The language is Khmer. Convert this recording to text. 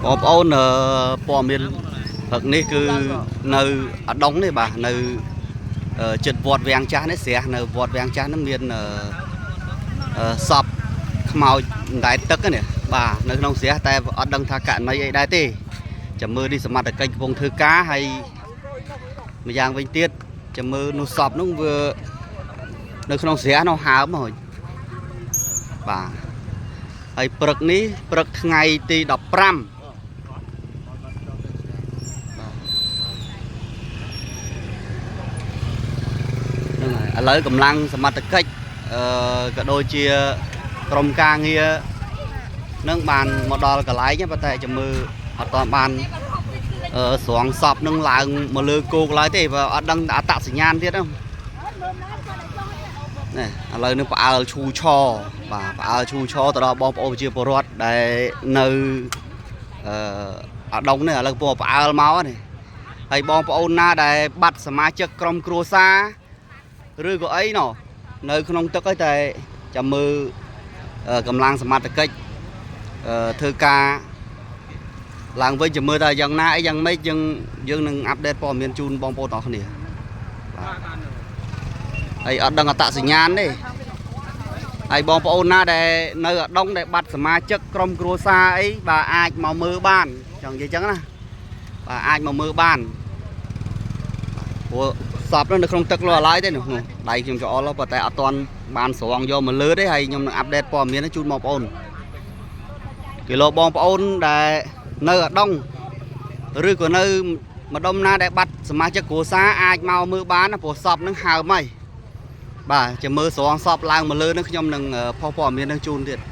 បងប្អូនព័ត៌មានព្រឹកនេះគឺនៅអាដុងនេះបាទនៅចិត្តវត្តវាំងចាស់នេះស្រះនៅវត្តវាំងចាស់ហ្នឹងមានសពខ្មោចអណ្ដែតទឹកនេះបាទនៅក្នុងស្រះតែអត់ដឹងថាករណីអីដែរទេចាំមើលនេះសមត្ថកិច្ចកំពុងធ្វើការហើយម្យ៉ាងវិញទៀតចាំមើលនោះសពនោះវានៅក្នុងស្រះនោះហើមហ៎បាទហើយព្រឹកនេះព្រឹកថ្ងៃទី15 ហ្នឹងហើយឥឡូវកម្លាំងសមត្ថកិច្ចក៏ដូចជាក្រុមការងារនឹងបានមកដល់កន្លែងហ្នឹងប៉ុន្តែចាំមើលអត់ទាន់បានស្រង់សពនឹងឡើងមកលើគោកឡើយទេបើអត់ដឹងអត្តសញ្ញាណទៀតហ្នឹងនេះឥឡូវនឹងផ្អើលឈូឆបាទផ្អើលឈូឆទៅដល់បងប្អូនប្រជាពលរដ្ឋដែលនៅអឺអាដុងនេះឥឡូវកំពុងផ្អើលមកនេះហើយបងប្អូនណាដែលបាត់សមាជិកក្រុមគ្រួសារ ឬក៏អីណោះនៅក្នុងទឹកអីតែចាំមើលកម្លាំងសមត្ថកិច្ចធ្វើការឡើងវិញចាំមើលថាយ៉ាងណាអីយ៉ាងម៉េចយើងយើងនឹង update ព័ត៌មានជូនបងប្អូនទាំងអស់គ្នាបាទហើយអត់ដឹងអត្តសញ្ញាណទេហើយបងប្អូនណាដែលនៅអាដុងដែលបាត់សមាជិកក្រុមគ្រួសារអីបាទអាចមកមើលបានចង់និយាយចឹងណាបាទអាចមកមើលបានព្រោះសពនោះនៅក្នុងទឹកលោះអាឡ័យទេនោះនោះដៃខ្ញុំច្អល់ប៉ុន្តែអត់ទាន់បានស្រង់យកមកលើទេហើយខ្ញុំនឹង update ព័ត៌មាននេះជូនបងប្អូនគីឡូបងប្អូនដែលនៅអាដុងឬក៏នៅម្ដុំណាដែលបាត់សមាជិកគ្រួសារអាចមកមើលបានណាព្រោះសពនឹងហើមហើយបាទចាំមើលស្រង់សពឡើងមកលើនឹងខ្ញុំនឹងផុសព័ត៌មាននឹងជូនទៀត។